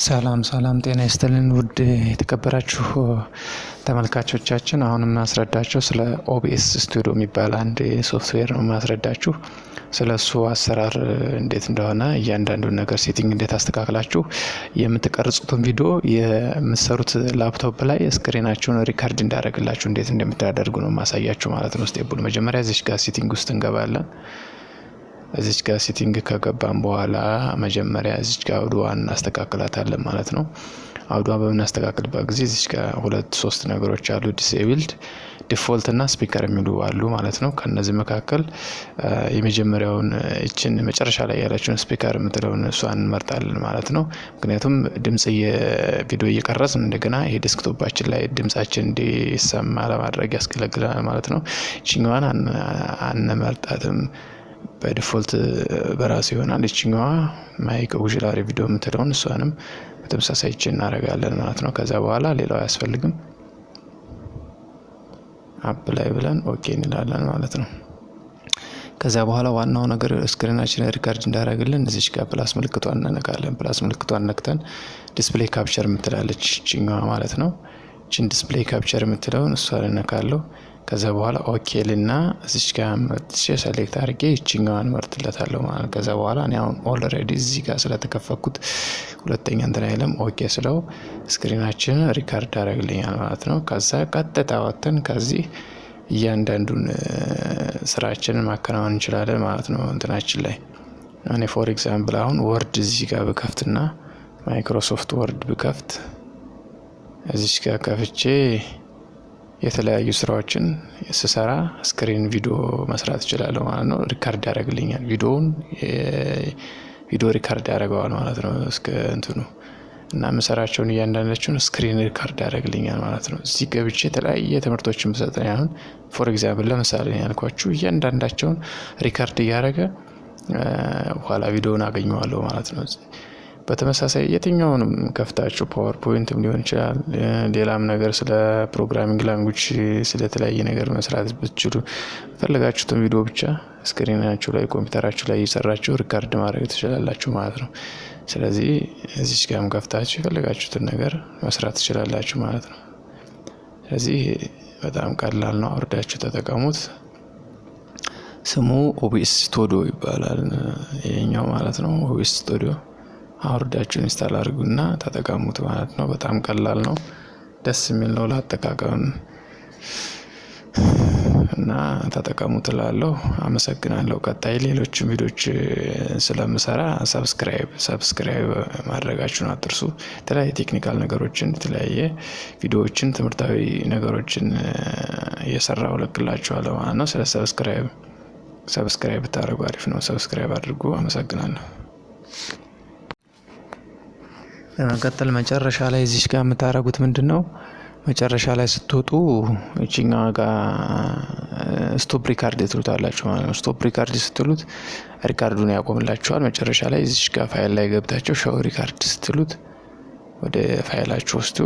ሰላም ሰላም ጤና ይስጥልን ውድ የተከበራችሁ ተመልካቾቻችን፣ አሁን የማስረዳችሁ ስለ OBS Studio የሚባል አንድ ሶፍትዌር ነው የማስረዳችሁ። ስለ እሱ አሰራር እንዴት እንደሆነ፣ እያንዳንዱን ነገር setting እንዴት አስተካክላችሁ የምትቀርጹትን ቪዲዮ የምትሰሩት ላፕቶፕ ላይ screen ኣችሁን record እንዲያደርግላችሁ እንዴት እንደምታደርጉ ነው የማሳያችሁ ማለት ነው። Step ኡን መጀመሪያ እዚች ጋር setting ውስጥ እንገባለን። እዚች ጋር setting ከገባን በኋላ መጀመሪያ እዚች ጋር አውድዋን እናስተካክላታለን ማለት ነው። አውድዋን በምናስተካክልበት ጊዜ እዚች ጋር ሁለት ሶስት ነገሮች አሉ። Disabled፣ default እና speaker የሚሉ አሉ ማለት ነው። ከነዚህ መካከል የመጀመሪያውን እችን መጨረሻ ላይ ያለችውን speaker የምትለውን እሷን እንመርጣለን ማለት ነው። ምክንያቱም ድምጽ ቪዲዮ እየቀረጽን እንደገና ይሄ desktop ኣችን ላይ ድምጻችን እንዲሰማ ለማድረግ ያስገለግለናል ማለት ነው። ይችኛዋን አንመርጣትም፣ በ default በራሱ ይሆናል። ይችኛዋ mic auxiliary video የምትለውን እሷንም በተመሳሳይ ይችን እናደርጋለን ማለት ነው። ከዛ በኋላ ሌላው አያስፈልግም። Apply ብለን okay እንላለን ማለት ነው። ከዛ በኋላ ዋናው ነገር screen ኣችን record እንዲያደርግልን እዚች ጋር plus ምልክቷን እንነካለን። Plus ምልክቷን ነክተን display capture የምትላለች ይችኛዋ ማለት ነው። ይችን display capture የምትለውን እሷን እነካለሁ። ከዛ በኋላ okay ልና እዚች ጋር መጥቼ select አድርጌ ይችኛዋን መርጥለታለሁ ማለት ነው። ከዛ በኋላ እኔ አሁን already እዚህ ጋር ስለተከፈኩት ሁለተኛ እንትን አይልም። Okay ስለው screen ኣችንን record ያደርግልኛል ማለት ነው። ከዛ ቀጥታ ወጥተን ከዚህ እያንዳንዱን ስራችንን ማከናወን እንችላለን ማለት ነው። እንትናችን ላይ እኔ for example አሁን Word እዚህ ጋር ብከፍትና Microsoft Word ብከፍት፣ እዚች ጋር ከፍቼ የተለያዩ ስራዎችን ስሰራ screen ቪዲዮ መስራት እችላለሁ ማለት ነው። Record ያደርግልኛል፣ ቪዲዮውን ቪዲዮ record ያደርገዋል ማለት ነው። እስከ እንትኑ እና የምሰራቸውን እያንዳንዳቸውን screen record ያደርግልኛል ማለት ነው። እዚህ ገብቼ የተለያየ ትምህርቶችን ብሰጥ፣ አሁን for example ለምሳሌ ያልኳችሁ፣ እያንዳንዳቸውን record እያደረገ ኋላ ቪዲዮውን አገኘዋለሁ ማለት ነው። በተመሳሳይ የትኛውንም ከፍታችሁ PowerPoint ም ሊሆን ይችላል፣ ሌላም ነገር ስለ programming language ስለተለያየ ነገር መስራት ብትችሉ፣ ፈለጋችሁትን ቪዲዮ ብቻ screen ኣችሁ ላይ ኮምፒውተራችሁ ላይ እየሰራችሁ record ማድረግ ትችላላችሁ ማለት ነው። ስለዚህ እዚች ጋርም ከፍታችሁ የፈለጋችሁትን ነገር መስራት ትችላላችሁ ማለት ነው። ስለዚህ በጣም ቀላል ነው፣ አውርዳችሁ ተጠቀሙት። ስሙ OBS Studio ይባላል ይሄኛው ማለት ነው። OBS Studio አውርዳችሁ install አድርጉና ተጠቀሙት ማለት ነው። በጣም ቀላል ነው፣ ደስ የሚል ነው ለአጠቃቀም እና ተጠቀሙት እላለሁ። አመሰግናለሁ። ቀጣይ ሌሎችም ቪዲዮዎች ስለምሰራ subscribe ማድረጋችሁን አትርሱ። የተለያየ technical ነገሮችን፣ የተለያየ ቪዲዮዎችን፣ ትምህርታዊ ነገሮችን እየሰራሁ እለቅላችኋለሁ ማለት ነው። ስለ subscribe ብታደርጉ አሪፍ ነው። Subscribe አድርጉ። አመሰግናለሁ። በመቀጠል መጨረሻ ላይ እዚች ጋር የምታደርጉት ምንድን ነው? መጨረሻ ላይ ስትወጡ እቺኛዋ ጋር stop record ትሉታላችሁ ማለት ነው። Stop record ስትሉት record ኡን ያቆምላችኋል። መጨረሻ ላይ እዚች ጋር ፋይል ላይ ገብታችሁ show record ስትሉት ወደ ፋይላችሁ ወስዶ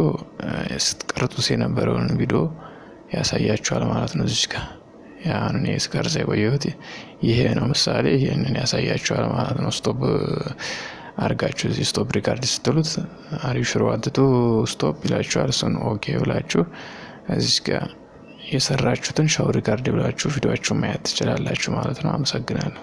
ስትቀርጹት የነበረውን ቪዲዮ ያሳያችኋል ማለት ነው። እዚች ጋር ያን እኔ ስቀርጽ የቆየሁት ይሄ ነው። ምሳሌ ይሄንን ያሳያችኋል ማለት ነው። Stop አርጋችሁ እዚህ stop record ስትሉት "Are you sure want to stop?" ይላችኋል። እሱን okay ብላችሁ እዚህ ጋር የሰራችሁትን show record ብላችሁ ቪዲዮአችሁን ማየት ትችላላችሁ ማለት ነው። አመሰግናለሁ።